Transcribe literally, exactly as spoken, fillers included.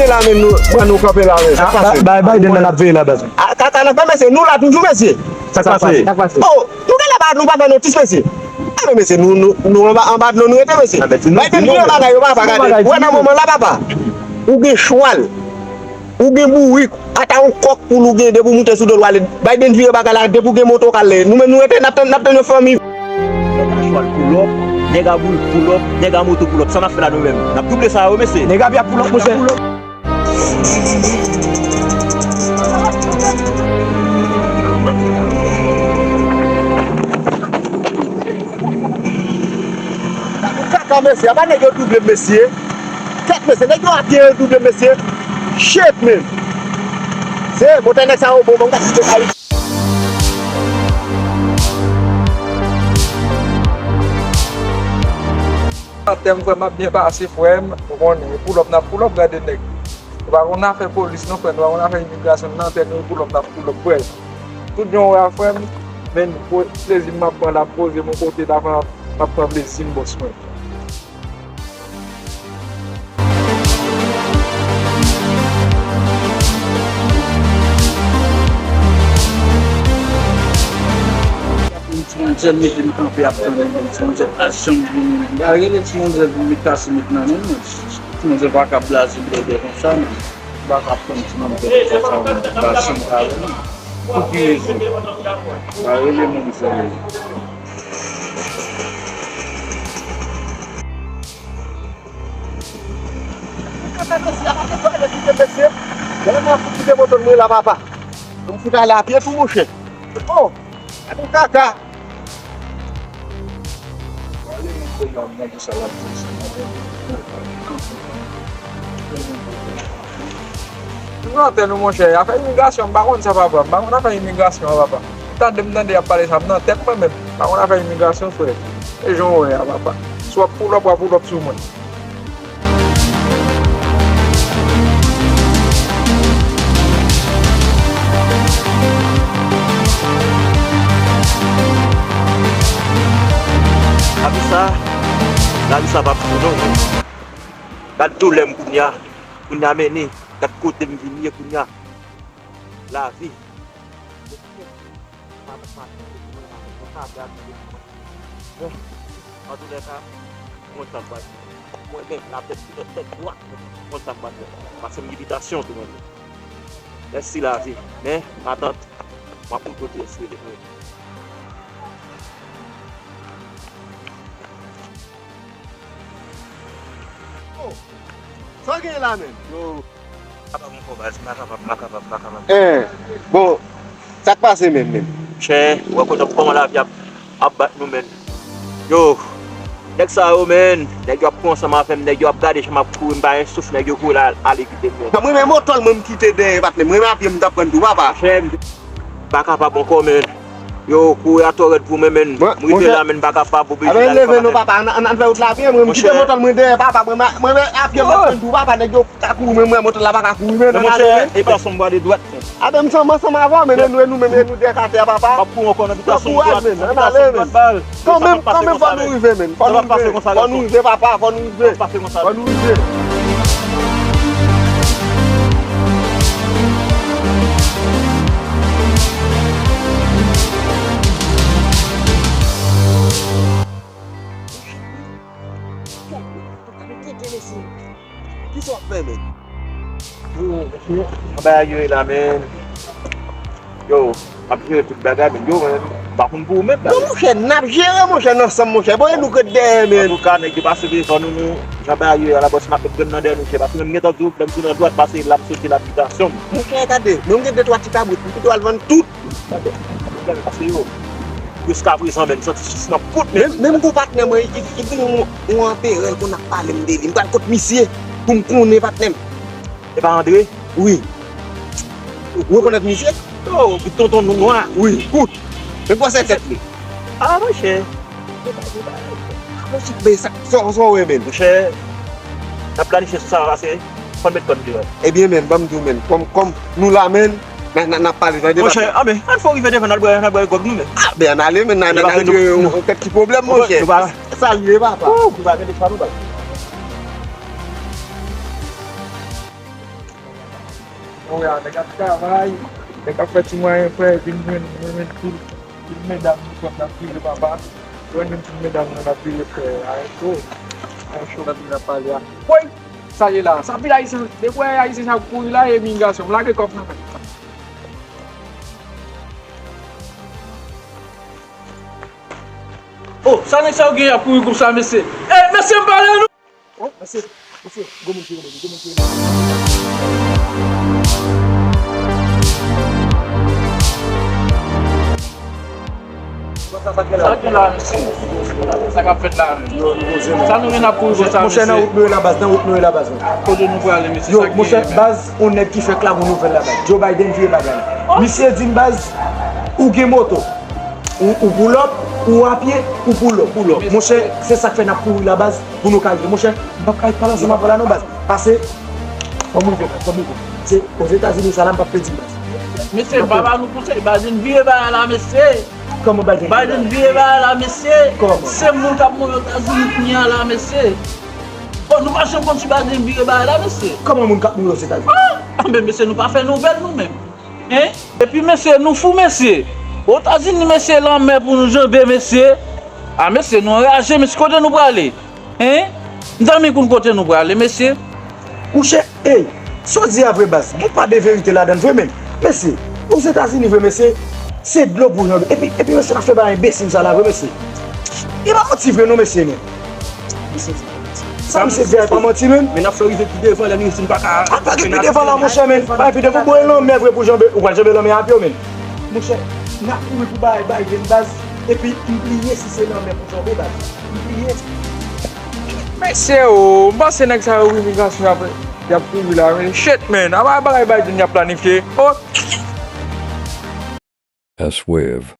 La men nou, pran nou kanpe la men. Sa k pase? Bay, bay, bay, demen ap veye la, baz. A, kaka nan fè, mesye, nou la toujou, mesye. Sa k pase? Sa k pase? Oh, nou genlè pa, nou pa fè notis, mesye. A, men, mesye, nou, nou, nou anba, anba dlo nou rete, mesye. Bay demen vire bagay yo, papa, gade. Ou wè nan moman la, papa. Ou gen chwal. Ou gen bourik. Ata yon kòk poul ou gen, depi w moute sou do l, w ale. Bay demen vire bagay la, depi w gen moto, w ka ale. Nou menm, nou rete, n ap tann, n ap tann yon fanmi. Nèg a chwal pull up, nèg a bourik pull up, nèg a moto pull up. Sa n ap fè la nou menm? N ap double sa yo, mesye. Nèg a pye pull up, monchè. Kaka, mesye, apa nèg yo double, mesye? Kèt, mesye, nèg yo ap gen double, mesye. Shit, man. Se, motè nèg sa yo bon, man, gade sa. Atè m, frè m ap byen pase, frè m. Ou konnen, pull up n ap pull up, gade nèg. Nou pa konn afè polis non, frè, nou pa konn afè imigrasyon, nan tèt nou pull up n ap pull up, frè. Tout jan w wè a, frè m, men plezi m ap pran la, poze m yon kote la, frè m, m ap pran plezi m, bòs mwen. Yon ti manzè mete m kanpe ap tann mwen, ti manzè pa janm vini. M ta rele ti manzè pou m met kase met nan men mwen. Ti manzè pa ka blaze blèdè konsa, non. M pa ka tann ti manzè konsa, non. M pa janm ka rele. Pou ki rezon? M pa rele manzè. Kaka, mesye, apa te pale kite mesye? Genlè m ap fout kite moto m la, papa. M fout ale a pye tou, monchè. Oh, gade kaka. Nou nan tè nou, monchè. Afè imigrasyon, m pa konn sa, papa. M pa konn afè imigrasyon an, papa. Tande m tande y ap pale sa, m nan tèt mwen menm. M pa konn afè imigrasyon, frè. E jan w wè a, papa. Si w ap pull up, w ap pull up sou mwen. Lavi sa, lavi sa p ap fou non. Gad doulè m kounye a, kounye a mennen, gad kote m vin ye kounye a. Lavi. Antoulèka, mwen sa m pral fè. Mwen menm, latèt sou tèt, tèt dwat, mwen sa m pral fè. Pase m gen bitasyon tou mwen menm. Mèsi lavi. Men, matant, m ap fout ou pyès rele mwen. Oh, sa w gen la menm? Yo. Kapab ankò baz, m pa kapab, m pa kapab, m pa kapab. Eh, bon, sa k pase menm, menm? Chè, ou wè kote kòman lavi ap, ap bat nou menm. Yo, nèg sa yo menm, nèg yo ap pran ansanm avè m, nèg yo ap gade jan m ap kouri, m pa gen souf, nèg yo kouri la, ale kite m menm. Mwen menm moto l mwen m kite dèyè patnè m, mwen menm apye m t ap pran tou papa. Chè, m pa kapab ankò menm. Yo, kouri a twò rèd pou mwen, menn. M rive la, menn, m pa kapab, oblije ale. Aben, leve non, papa, ann, ann, ann fè wout la byen, mwen, m kite moto l, mwen dèyè, papa, mwen, mwen, mwen, apye m ap tann tou, papa, nèg yo ka kouri, men mwen, moto l la pa ka kouri, men ann ale, men. E pa sanm bwa de dwèt, men. Aben, m sanm ansanm avè w, men, e nou, e nou menm, e nou dè k atè a, papa. M ap kouri ankò nan bitasyon dwèt, bitasyon dwèt, bal. Kanmenm, kanmenm, fò nou rive, men. Fò nou rive, fò nou rive, papa, fò nou rive. Fò nou rive. Kisa w ap fè, men? Yo, mesye, jan bagay yo ye la, men. Yo, m ap jere tout bagay, men yo, men, m pa konn pou ou menm, non, monchè, n ap jere, monchè, n ansanm, monchè. Bon, e nou k ret dèyè, men. Antouka, nèg yo pase devan nou, nou, jan bagay yo ye a la, bòs, m ap met grenn nan dèyè nou, monchè. Paske menm m gentan di w, lè m tounen andwat, pase la, m soti la, bitasyon. Monchè, gade, menm m gen de twa ti kabrit, m kite w al vann tout. Gade, gade, pase yo. Jiskaprezan, men, m santi sis nan pout, men. Menm, menm gon patnè mwen, li, li, li gen yon, yon anperè, l konn ap pale m de li. M pral kot misye, pou m konnen, patnè m. E pa Andre? Wi. Ou rekonèt misye? Yo, bout tonton nou nwa. Wi, kout. Men gwosè tèt li. A, monchè. Monchè, men sa, sa, sa w wè, men? Monchè, n ap planifye sou sa, pase fò n met kò n deyò. Ebyen, men, ban m di w, men, kòm, kòm nou la, men, n a, n a, n ap pale, tande, monchè, papa. Anben, ann fè w rive devan, n al bwè, n al bwè gwòg nou, men. A, ben, ann ale, men, n a, n a, n a regle yon, yon kèk ti pwoblèm, monchè. Salye, papa. Ou, nou pa gen de chwa, nou pa. Ou wè a, nèg ap travay, nèg ap fè ti mwayen, frè, vin jwenn, vin jwenn pil, pil medam, nou konn ap vire papa. Jwenn yon ti medam nan ap vire, frè, a, cho. A, cho. Nan pil ap pale a. Woy! Sa ye la? Sa pil ayisyen, depi w wè ayisyen sa ap kouri la, e imigrasyon. M lage kòb nan men. Oh, sa nèg sa yo gen y ap kouri konsa, mesye? Eh, mesye, m pale nou! Oh, mesye, mesye, gwo moun ki rele nou, gwo moun ki rele nou. Sa gen la, mesye? Sa k ap fèt la menm? Sa nou gen ap kouri konsa, mesye? Monchè, nan wout nou ye la, baz, nan wout nou ye la, baz. Kote nou prale, mesye? Yo, monchè, baz, yon nèg ki fè klabou nouvèl la, baz. Joe Biden vire bagay la. Misye di m, baz, ou gen moto. Ou, ou pull up, ou a pye, ou pull up. Pull up. Monchè, se sa k fè n ap kouri la, baz, pou nou ka rive. Monchè, m p ap ka ret pale ansanm avè w la non, baz. Pase, fò m rive, fò m rive. Se Ozetazini sa la, m p ap pèdi, baz. Mesye, papa nou konsèy, Biden vire bagay la, mesye. Kòman Biden vire? Biden vire bagay la, mesye. Kòman? Se moun k ap mouri Ozetazini kounye a la, mesye. Bon, nou pa janm konn si Biden vire bagay la, mesye. Kòman moun k ap mouri Ozetazini? Ah! Ah, men mesye, nou pa fè nouvèl nou menm. Hein? Epi mesye, nou fou mesye. Otazini mesye, lanmè pou nou janbe mesye. A mesye, nou anraje mesye, kote nou prale? Hein? M t anvi konn kote nou prale mesye. Mouche, ey, sa w di a vre baz, gen pa de verite ladan l vre menm. Mesye, Ozetazini vre mesye, se dlo pou janbe. Epi, epi mesye n ap fè bagay enbesil sa la vre mesye. E pa manti vre non mesye non. Sa misye di a e pa manti menm. Men n ap fè rive pi devan lè nou si n pa ka. A pa gen pi devan la monchè menm. Pa gen pi devan, bon e lanmè vre pou janbe, ou pral janbe lanmè a pye w menm. Monchè, n ap kouri pou bagay Biden baz, epi m bliye si se lanmè pou janbe baz. M bliye. Mesye o, m panse nèg sa yo imigrasyon y ap, y ap kouri la men shit man, a pa bagay Biden y ap planifye. Oh. S-Wave.